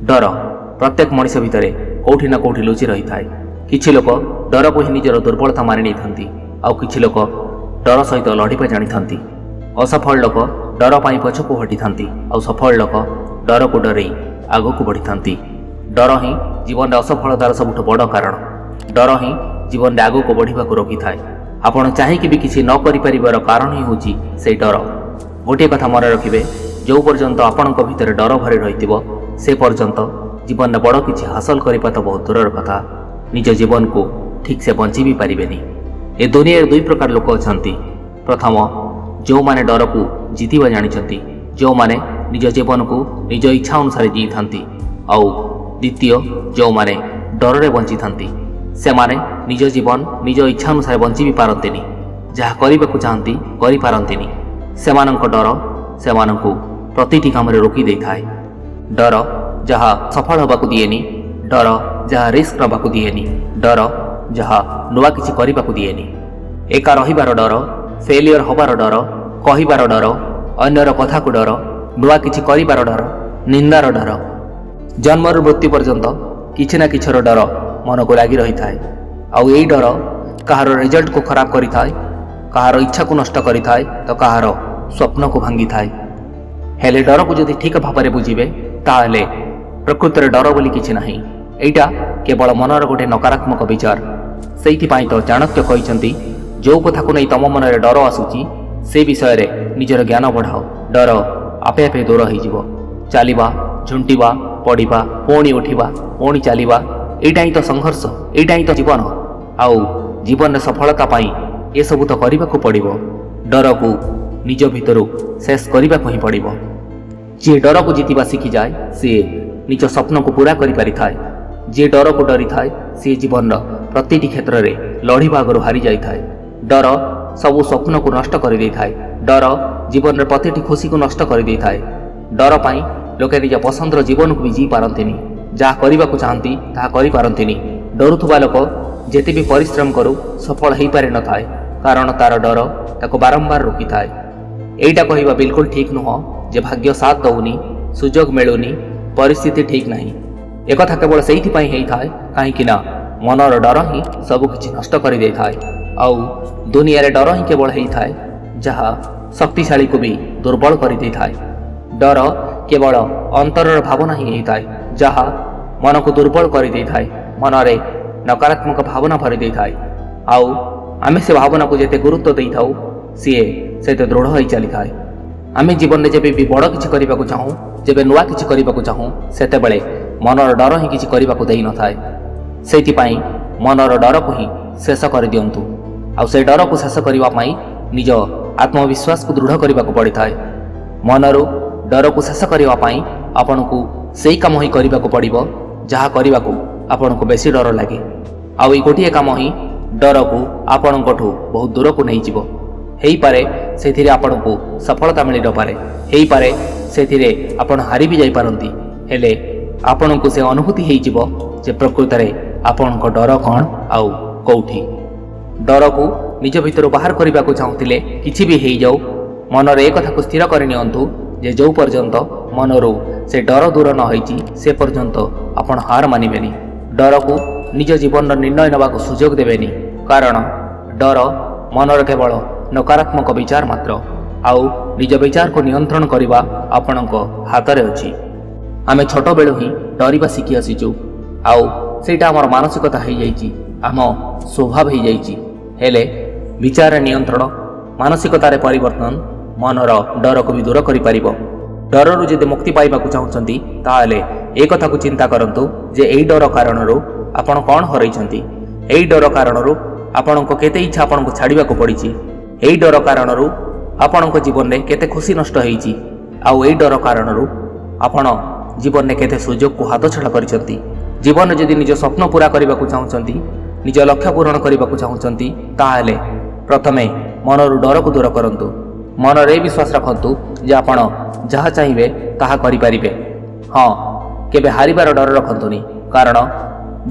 ଡର ପ୍ରତ୍ୟେକ ମଣିଷ ଭିତରେ କେଉଁଠି ନା କେଉଁଠି ଲୁଚି ରହିଥାଏ। କିଛି ଲୋକ ଡରକୁ ହିଁ ନିଜର ଦୁର୍ବଳତା ମାନି ନେଇଥାନ୍ତି, ଆଉ କିଛି ଲୋକ ଡର ସହିତ ଲଢ଼ିବା ଜାଣିଥାନ୍ତି। ଅସଫଳ ଲୋକ ଡର ପାଇଁ ପଛକୁ ହଟିଥାନ୍ତି, ଆଉ ସଫଳ ଲୋକ ଡରକୁ ଡରେଇ ଆଗକୁ ବଢ଼ିଥାନ୍ତି। ଡର ହିଁ ଜୀବନରେ ଅସଫଳତାର ସବୁଠୁ ବଡ଼ କାରଣ। ଡର ହିଁ ଜୀବନରେ ଆଗକୁ ବଢ଼ିବାକୁ ରୋକିଥାଏ। ଆପଣ ଚାହିଁକି ବି କିଛି ନ କରିପାରିବାର କାରଣ ହିଁ ହେଉଛି ସେଇ ଡର। ଗୋଟିଏ କଥା ମନେ ରଖିବେ, ଯେଉଁ ପର୍ଯ୍ୟନ୍ତ ଆପଣଙ୍କ ଭିତରେ ଡର ଭରି ରହିଥିବ, ସେ ପର୍ଯ୍ୟନ୍ତ ଜୀବନରେ ବଡ଼ କିଛି ହାସଲ କରିବା ତ ବହୁତ ଦୂରର କଥା, ନିଜ ଜୀବନକୁ ଠିକ୍ସେ ବଞ୍ଚି ବି ପାରିବେନି। ଏ ଦୁନିଆରେ ଦୁଇ ପ୍ରକାର ଲୋକ ଅଛନ୍ତି। ପ୍ରଥମ, ଯେଉଁମାନେ ଡରକୁ ଜିତିବା ଜାଣିଛନ୍ତି, ଯେଉଁମାନେ ନିଜ ଜୀବନକୁ ନିଜ ଇଚ୍ଛା ଅନୁସାରେ ଜିଇଥାନ୍ତି, ଆଉ ଦ୍ୱିତୀୟ, ଯେଉଁମାନେ ଡରରେ ବଞ୍ଚିଥାନ୍ତି। ସେମାନେ ନିଜ ଜୀବନ ନିଜ ଇଚ୍ଛା ଅନୁସାରେ ବଞ୍ଚି ବି ପାରନ୍ତିନି, ଯାହା କରିବାକୁ ଚାହାନ୍ତି କରିପାରନ୍ତିନି। ସେମାନଙ୍କ ଡର ସେମାନଙ୍କୁ ପ୍ରତିଟି କାମରେ ରୋକି ଦେଇଥାଏ। ଡର ଯାହା ସଫଳ ହେବାକୁ ଦିଏନି, ଡର ଯାହା ରିସ୍କ ନେବାକୁ ଦିଏନି, ଡର ଯାହା ନୂଆ କିଛି କରିବାକୁ ଦିଏନି। ଏକା ରହିବାର ଡର, ଫେଲିୟର ହେବାର ଡର, କହିବାର ଡର, ଅନ୍ୟର କଥାକୁ ଡର, ନୂଆ କିଛି କରିବାର ଡର, ନିନ୍ଦାର ଡର। ଜନ୍ମରୁ ମୃତ୍ୟୁ ପର୍ଯ୍ୟନ୍ତ କିଛି ନା କିଛିର ଡର ମନକୁ ଲାଗି ରହିଥାଏ। ଆଉ ଏଇ ଡର କାହାର ରେଜଲ୍ଟକୁ ଖରାପ କରିଥାଏ, କାହାର ଇଚ୍ଛାକୁ ନଷ୍ଟ କରିଥାଏ ତ କାହାର ସ୍ୱପ୍ନକୁ ଭାଙ୍ଗିଥାଏ। ହେଲେ ଡରକୁ ଯଦି ଠିକ୍ ଭାବରେ ବୁଝିବେ, ତାହେଲେ ପ୍ରକୃତରେ ଡର ବୋଲି କିଛି ନାହିଁ। ଏଇଟା କେବଳ ମନର ଗୋଟେ ନକାରାତ୍ମକ ବିଚାର। ସେଇଥିପାଇଁ ତ ଚାଣକ୍ୟ କହିଛନ୍ତି, ଯେଉଁ କଥାକୁ ନେଇ ତମ ମନରେ ଡର ଆସୁଛି, ସେ ବିଷୟରେ ନିଜର ଜ୍ଞାନ ବଢ଼ାଅ, ଡର ଆପେ ଆପେ ଦୂର ହେଇଯିବ। ଚାଲିବା, ଝୁଣ୍ଟିବା, ପଡ଼ିବା, ପୁଣି ଉଠିବା, ପୁଣି ଚାଲିବା, ଏଇଟା ହିଁ ତ ସଂଘର୍ଷ, ଏଇଟା ହିଁ ତ ଜୀବନ। ଆଉ ଜୀବନରେ ସଫଳତା ପାଇଁ ଏସବୁ ତ କରିବାକୁ ପଡ଼ିବ। ଡରକୁ ନିଜ ଭିତରୁ ଶେଷ କରିବାକୁ ହିଁ ପଡ଼ିବ। ଯିଏ ଡରକୁ ଜିତିବା ଶିଖିଯାଏ, ସିଏ ନିଜ ସ୍ୱପ୍ନକୁ ପୂରା କରିପାରିଥାଏ। ଯିଏ ଡରକୁ ଡରିଥାଏ, ସିଏ ଜୀବନର ପ୍ରତିଟି କ୍ଷେତ୍ରରେ ଲଢ଼ିବା ଆଗରୁ ହାରି ଯାଇଥାଏ। ଡର ସବୁ ସ୍ୱପ୍ନକୁ ନଷ୍ଟ କରିଦେଇଥାଏ। ଡର ଜୀବନର ପ୍ରତିଟି ଖୁସିକୁ ନଷ୍ଟ କରିଦେଇଥାଏ। ଡର ପାଇଁ ଲୋକେ ନିଜ ପସନ୍ଦର ଜୀବନକୁ ବି ଜିଇ ପାରନ୍ତିନି, ଯାହା କରିବାକୁ ଚାହାନ୍ତି ତାହା କରିପାରନ୍ତିନି। ଡରୁଥିବା ଲୋକ ଯେତେ ବି ପରିଶ୍ରମ କରୁ, ସଫଳ ହେଇପାରିନଥାଏ, କାରଣ ତାର ଡର ତାକୁ ବାରମ୍ବାର ରୋକିଥାଏ। ଏଇଟା କହିବା ବିଲକୁଲ ଠିକ୍ ନୁହଁ ଯେ ଭାଗ୍ୟ ସାଥ ଦଉନି, ସୁଯୋଗ ମିଳୁନି, ପରିସ୍ଥିତି ଠିକ୍ ନାହିଁ। ଏକଥା କେବଳ ସେଇଥିପାଇଁ ହେଇଥାଏ, କାହିଁକି ନା ମନର ଡର ହିଁ ସବୁକିଛି ନଷ୍ଟ କରିଦେଇଥାଏ। ଆଉ ଦୁନିଆରେ ଡର ହିଁ କେବଳ ହେଇଥାଏ, ଯାହା ଶକ୍ତିଶାଳୀକୁ ବି ଦୁର୍ବଳ କରିଦେଇଥାଏ। ଡର କେବଳ ଅନ୍ତରର ଭାବନା ହିଁ ହେଇଥାଏ, ଯାହା ମନକୁ ଦୁର୍ବଳ କରିଦେଇଥାଏ, ମନରେ ନକାରାତ୍ମକ ଭାବନା ଭରି ଦେଇଥାଏ। ଆଉ ଆମେ ସେ ଭାବନାକୁ ଯେତେ ଗୁରୁତ୍ୱ ଦେଇଥାଉ, ସିଏ ସେତେ ଦୃଢ଼ ହୋଇ ଚାଲିଥାଏ। ଆମେ ଜୀବନରେ ଯେବେ ବି ବଡ଼ କିଛି କରିବାକୁ ଚାହୁଁ, ଯେବେ ନୂଆ କିଛି କରିବାକୁ ଚାହୁଁ, ସେତେବେଳେ ମନର ଡର ହିଁ କିଛି କରିବାକୁ ଦେଇନଥାଏ। ସେଇଥିପାଇଁ ମନର ଡରକୁ ହିଁ ଶେଷ କରିଦିଅନ୍ତୁ। ଆଉ ସେ ଡରକୁ ଶେଷ କରିବା ପାଇଁ ନିଜ ଆତ୍ମବିଶ୍ୱାସକୁ ଦୃଢ଼ କରିବାକୁ ପଡ଼ିଥାଏ। ମନରୁ ଡରକୁ ଶେଷ କରିବା ପାଇଁ ଆପଣଙ୍କୁ ସେଇ କାମ ହିଁ କରିବାକୁ ପଡ଼ିବ, ଯାହା କରିବାକୁ ଆପଣଙ୍କୁ ବେଶୀ ଡର ଲାଗେ। ଆଉ ଏଇ ଗୋଟିଏ କାମ ହିଁ ଡରକୁ ଆପଣଙ୍କଠୁ ବହୁତ ଦୂରକୁ ନେଇଯିବ। ହେଇପାରେ ସେଥିରେ ଆପଣଙ୍କୁ ସଫଳତା ମିଳିନପାରେ, ହେଇପାରେ ସେଥିରେ ଆପଣ ହାରି ବି ଯାଇପାରନ୍ତି, ହେଲେ ଆପଣଙ୍କୁ ସେ ଅନୁଭୂତି ହେଇଯିବ ଯେ ପ୍ରକୃତରେ ଆପଣଙ୍କ ଡର କ'ଣ ଆଉ କେଉଁଠି। ଡରକୁ ନିଜ ଭିତରୁ ବାହାର କରିବାକୁ ଚାହୁଁଥିଲେ, କିଛି ବି ହେଇଯାଉ, ମନରେ ଏ କଥାକୁ ସ୍ଥିର କରିନିଅନ୍ତୁ ଯେ ଯେଉଁ ପର୍ଯ୍ୟନ୍ତ ମନରୁ ସେ ଡର ଦୂର ନ ହେଇଛି, ସେ ପର୍ଯ୍ୟନ୍ତ ଆପଣ ହାର ମାନିବେନି। ଡରକୁ ନିଜ ଜୀବନର ନିର୍ଣ୍ଣୟ ନେବାକୁ ସୁଯୋଗ ଦେବେନି, କାରଣ ଡର ମନର କେବଳ ନକାରାତ୍ମକ ବିଚାର ମାତ୍ର। ଆଉ ନିଜ ବିଚାରକୁ ନିୟନ୍ତ୍ରଣ କରିବା ଆପଣଙ୍କ ହାତରେ ଅଛି। ଆମେ ଛୋଟବେଳୁ ହିଁ ଡରିବା ଶିଖି ଆସିଛୁ, ଆଉ ସେଇଟା ଆମର ମାନସିକତା ହେଇଯାଇଛି, ଆମ ସ୍ୱଭାବ ହେଇଯାଇଛି। ହେଲେ ବିଚାରରେ ନିୟନ୍ତ୍ରଣ, ମାନସିକତାରେ ପରିବର୍ତ୍ତନ ମନର ଡରକୁ ବି ଦୂର କରିପାରିବ। ଡରରୁ ଯଦି ମୁକ୍ତି ପାଇବାକୁ ଚାହୁଁଛନ୍ତି, ତାହେଲେ ଏ କଥାକୁ ଚିନ୍ତା କରନ୍ତୁ ଯେ ଏଇ ଡର କାରଣରୁ ଆପଣ କ'ଣ ହରାଇଛନ୍ତି, ଏଇ ଡର କାରଣରୁ ଆପଣଙ୍କ କେତେ ଇଚ୍ଛା ଆପଣଙ୍କୁ ଛାଡ଼ିବାକୁ ପଡ଼ିଛି, ଏଇ ଡର କାରଣରୁ ଆପଣଙ୍କ ଜୀବନରେ କେତେ ଖୁସି ନଷ୍ଟ ହେଇଛି, ଆଉ ଏଇ ଡର କାରଣରୁ ଆପଣ ଜୀବନରେ କେତେ ସୁଯୋଗକୁ ହାତଛଡ଼ା କରିଛନ୍ତି। ଜୀବନରେ ଯଦି ନିଜ ସ୍ୱପ୍ନ ପୂରା କରିବାକୁ ଚାହୁଁଛନ୍ତି, ନିଜ ଲକ୍ଷ୍ୟ ପୂରଣ କରିବାକୁ ଚାହୁଁଛନ୍ତି, ତାହେଲେ ପ୍ରଥମେ ମନରୁ ଡରକୁ ଦୂର କରନ୍ତୁ। ମନରେ ଏ ବିଶ୍ୱାସ ରଖନ୍ତୁ ଯେ ଆପଣ ଯାହା ଚାହିଁବେ ତାହା କରିପାରିବେ। ହଁ, କେବେ ହାରିବାର ଡର ରଖନ୍ତୁନି, କାରଣ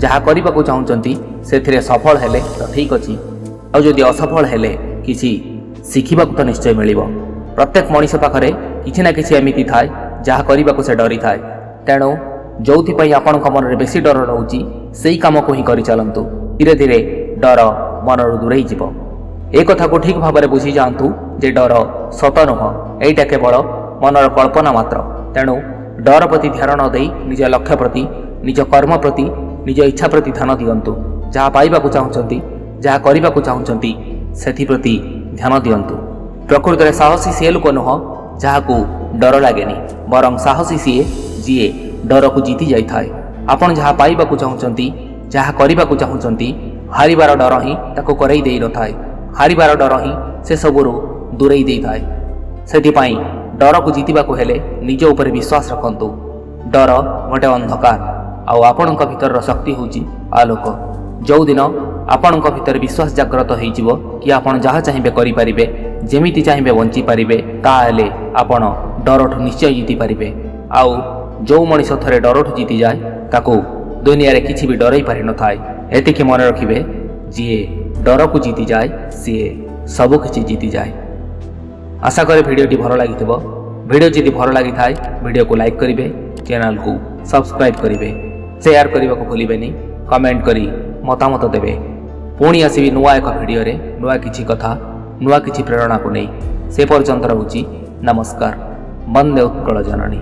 ଯାହା କରିବାକୁ ଚାହୁଁଛନ୍ତି ସେଥିରେ ସଫଳ ହେଲେ ତ ଠିକ୍ ଅଛି, ଆଉ ଯଦି ଅସଫଳ ହେଲେ କିଛି ଶିଖିବାକୁ ତ ନିଶ୍ଚୟ ମିଳିବ। ପ୍ରତ୍ୟେକ ମଣିଷ ପାଖରେ କିଛି ନା କିଛି ଏମିତି ଥାଏ, ଯାହା କରିବାକୁ ସେ ଡରିଥାଏ। ତେଣୁ ଯେଉଁଥିପାଇଁ ଆପଣଙ୍କ ମନରେ ବେଶୀ ଡର ରହୁଛି, ସେଇ କାମକୁ ହିଁ କରିଚାଲନ୍ତୁ। ଧୀରେ ଧୀରେ ଡର ମନରୁ ଦୂରେଇ ଯିବ। ଏ କଥାକୁ ଠିକ୍ ଭାବରେ ବୁଝିଯାଆନ୍ତୁ ଯେ ଡର ସତ ନୁହଁ, ଏଇଟା କେବଳ ମନର କଳ୍ପନା ମାତ୍ର। ତେଣୁ ଡର ପ୍ରତି ଧ୍ୟାନ ନ ଦେଇ ନିଜ ଲକ୍ଷ୍ୟ ପ୍ରତି, ନିଜ କର୍ମ ପ୍ରତି, ନିଜ ଇଚ୍ଛା ପ୍ରତି ଧ୍ୟାନ ଦିଅନ୍ତୁ। ଯାହା ପାଇବାକୁ ଚାହୁଁଛନ୍ତି, ଯାହା କରିବାକୁ ଚାହୁଁଛନ୍ତି, ସେଥିପ୍ରତି ଧ୍ୟାନ ଦିଅନ୍ତୁ। ପ୍ରକୃତରେ ସାହସୀ ସିଏ ଲୋକ ନୁହଁ ଯାହାକୁ ଡର ଲାଗେନି, ବରଂ ସାହସୀ ସିଏ ଯିଏ ଡରକୁ ଜିତି ଯାଇଥାଏ। ଆପଣ ଯାହା ପାଇବାକୁ ଚାହୁଁଛନ୍ତି, ଯାହା କରିବାକୁ ଚାହୁଁଛନ୍ତି, ହାରିବାର ଡର ହିଁ ତାକୁ କରେଇ ଦେଇନଥାଏ। ହାରିବାର ଡର ହିଁ ସେସବୁରୁ ଦୂରେଇ ଦେଇଥାଏ। ସେଥିପାଇଁ ଡରକୁ ଜିତିବାକୁ ହେଲେ ନିଜ ଉପରେ ବିଶ୍ୱାସ ରଖନ୍ତୁ। ଡର ଗୋଟେ ଅନ୍ଧକାର, ଆଉ ଆପଣଙ୍କ ଭିତରର ଶକ୍ତି ହେଉଛି ଆଲୋକ। ଯେଉଁଦିନ ଆପଣଙ୍କ ଭିତରେ ବିଶ୍ୱାସ ଜାଗ୍ରତ ହେଇଯିବ କି ଆପଣ ଯାହା ଚାହିଁବେ କରିପାରିବେ, ଯେମିତି ଚାହିଁବେ ବଞ୍ଚିପାରିବେ, ତାହେଲେ ଆପଣ ଡରଠୁ ନିଶ୍ଚୟ ଜିତିପାରିବେ। ଆଉ ଯେଉଁ ମଣିଷ ଥରେ ଡରଠୁ ଜିତିଯାଏ, ତାକୁ ଦୁନିଆରେ କିଛି ବି ଡରେଇ ପାରିନଥାଏ। ଏତିକି ମନେ ରଖିବେ, ଯିଏ ଡରକୁ ଜିତିଯାଏ ସିଏ ସବୁକିଛି ଜିତିଯାଏ। ଆଶା କରେ ଭିଡ଼ିଓଟି ଭଲ ଲାଗିଥିବ। ଭିଡ଼ିଓ ଯଦି ଭଲ ଲାଗିଥାଏ, ଭିଡ଼ିଓକୁ ଲାଇକ୍ କରିବେ, ଚ୍ୟାନେଲକୁ ସବସ୍କ୍ରାଇବ୍ କରିବେ, ସେୟାର କରିବାକୁ ଭୁଲିବେନି, କମେଣ୍ଟ କରି ମତାମତ ଦେବେ। ପୁଣି ଆସିବି ନୂଆ ଏକ ଭିଡ଼ିଓରେ, ନୂଆ କିଛି କଥା, ନୂଆ କିଛି ପ୍ରେରଣାକୁ ନେଇ। ସେ ପର୍ଯ୍ୟନ୍ତ ରହୁଛି, ନମସ୍କାର। ବନ୍ଦେ ଉତ୍କଳ ଜନନୀ।